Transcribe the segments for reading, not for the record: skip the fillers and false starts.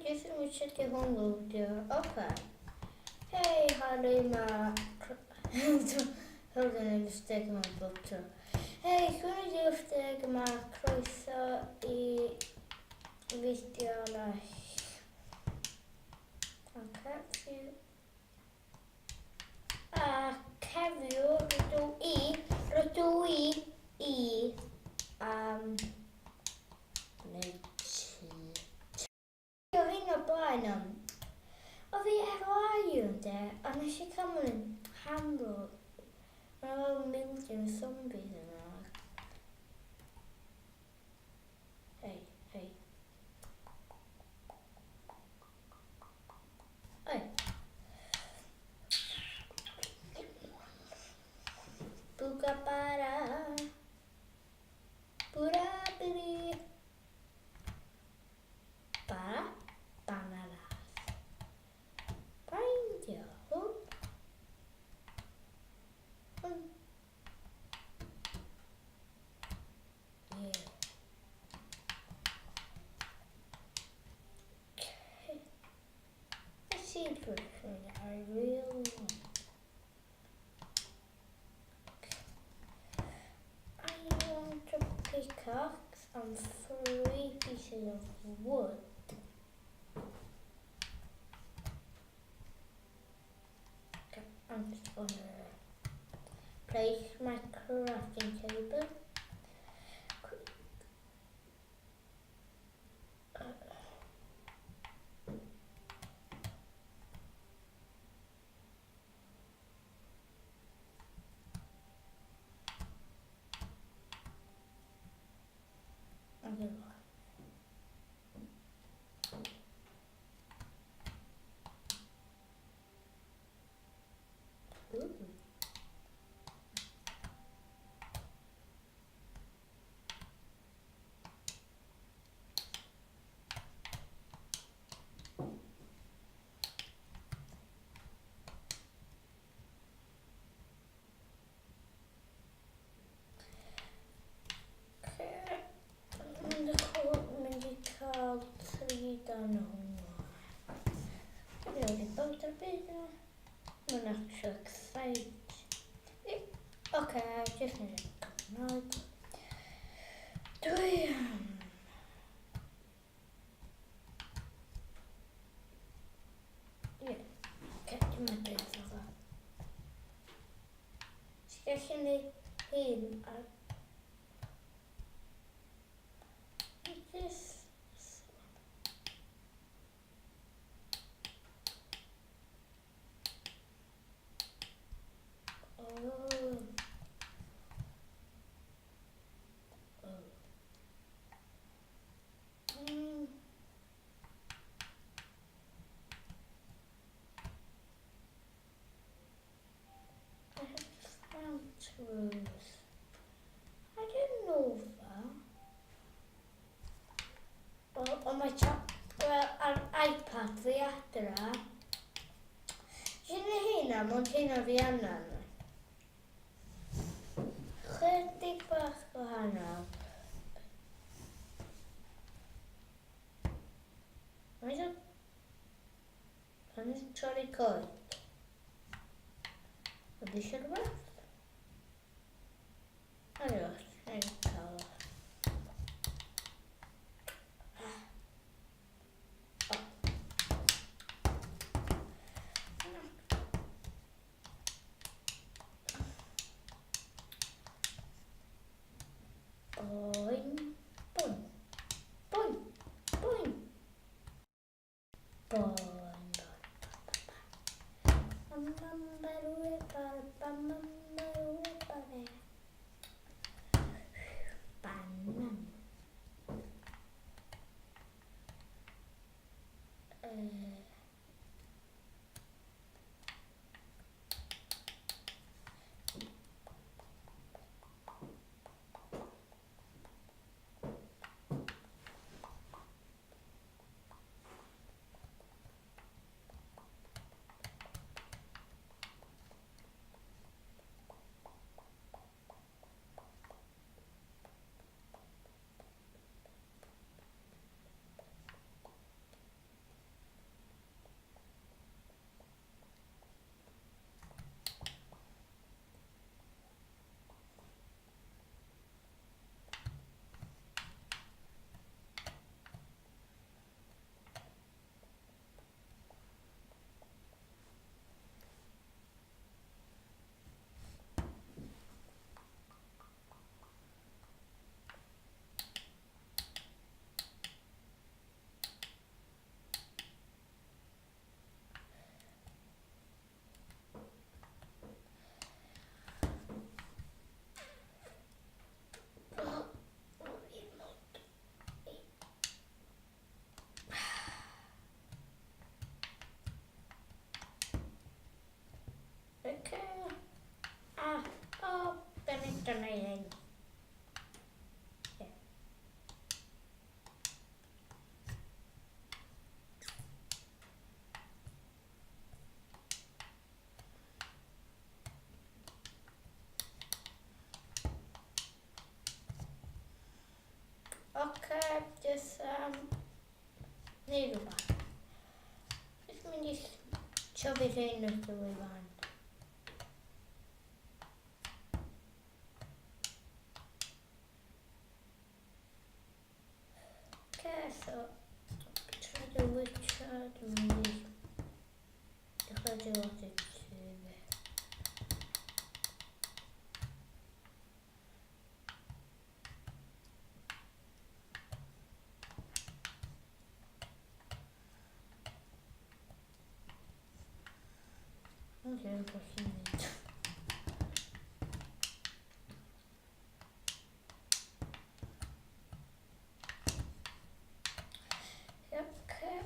jyst yn wythio di hwn loadio. Oce. Hei, Harry, ma... Hold on, I'm mistake my bottle. Hei, chwilio di wrth ma croeso i fideo arall. Oce, Ac heddiw rydw i, rydw i, i am wneud tŷ. O hyn o blaen am. O fi efo iron de, a nes i cael mynd handle. Mae'n fel million o zombies yna. Hei, hei. Oi. Buga bara. Bura biri. Bara. Bananas. Feindio hwn. Hwn. Yeah. Okay. Let's see if I really want. I want a pickaxe and three pieces of wood. Okay, I'm just gonna place my crafting table. Okay. Ooh. Mynd i cael tri dan o hwnna. Dwi'n wedi bod ar byd yma. Mae'n actually excited. Oce, jyst yn Cymraeg. Dwi am... Ie, oce, dwi'n medru fel dda. Ti'n gallu gwneud hyn ar... This... Oh. Oh. Mm. I have found truth. I didn't know that. Well, on my chat, well, ar iPad fi adra. Sy'n ei hynna, mond hynna fi angen. Chydig bach gwahanol. Mae'n Mae'n torri coed. Ydy eisiau rhywbeth? Arios, rhaid cael o. Boing, boing, boing, boing. Boing, boing, boing, boing. Banan. Uh, Oce, jyst neud rhywbeth. Jyst mynd i tyfu rhain wrth y wefan. Oce, so, try the Witcher, dwi'n mynd i dechrau adeiladu tŷ fi. Oce, gallu neud. Okay.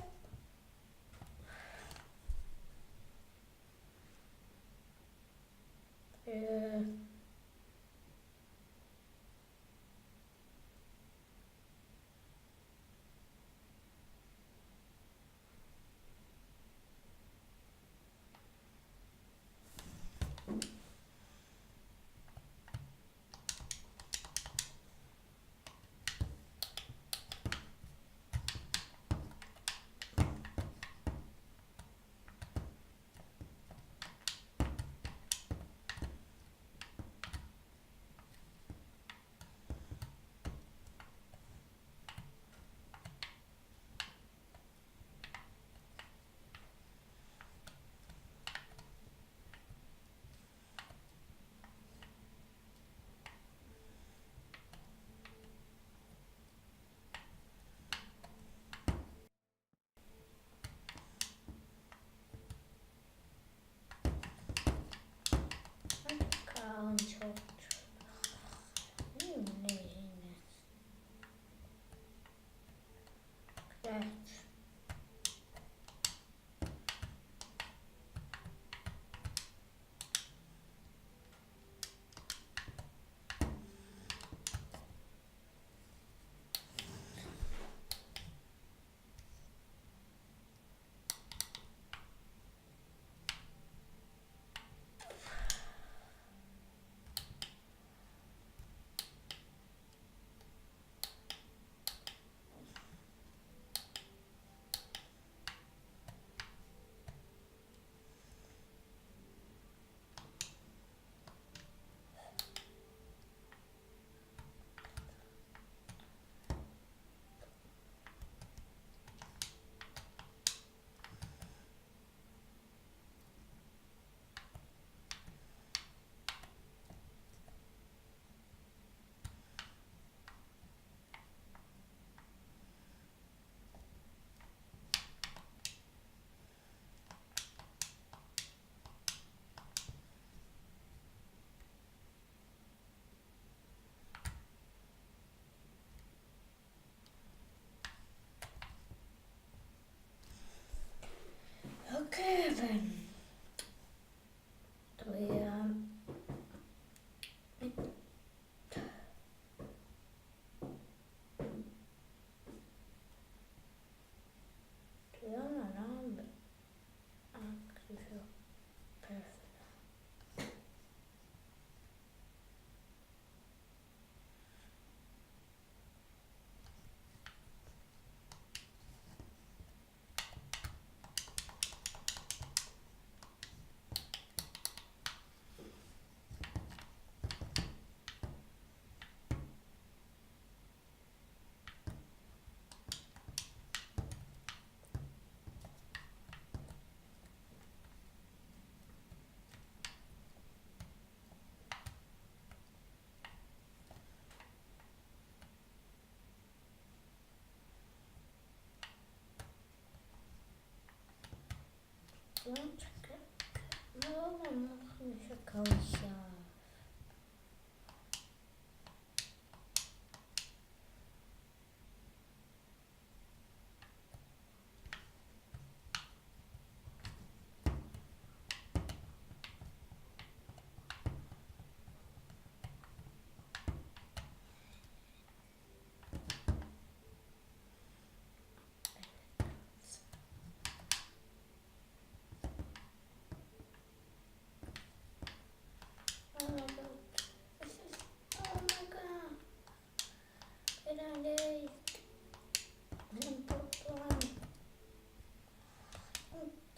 Cael yn tro. Ni'n gwneud hyn. Gret. Oce, then. Dwi am... Dwi am am ac dwi eisiau peth. Dwi'n eisiau cael lladd.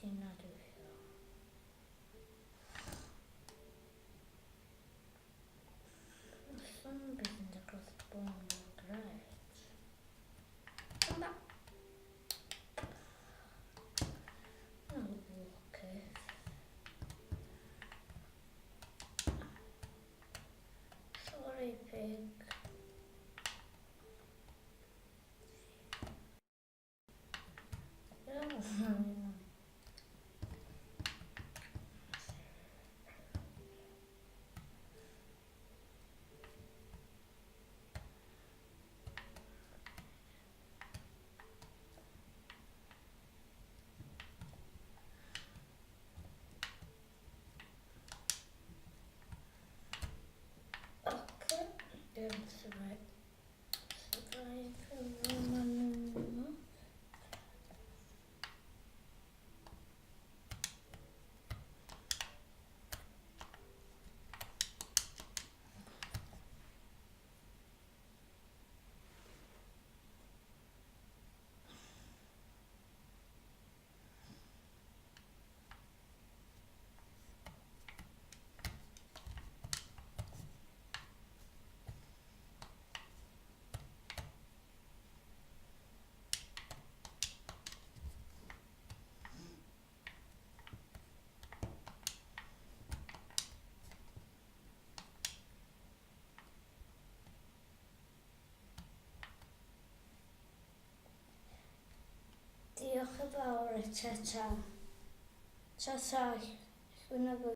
Dyna dwi isio. Zombies yn dod spawn yn gret. Yma. Okay. Sorry, pig. Okay, then survive. Survive. Diolch yn fawr, ta-ta. Ta-ta.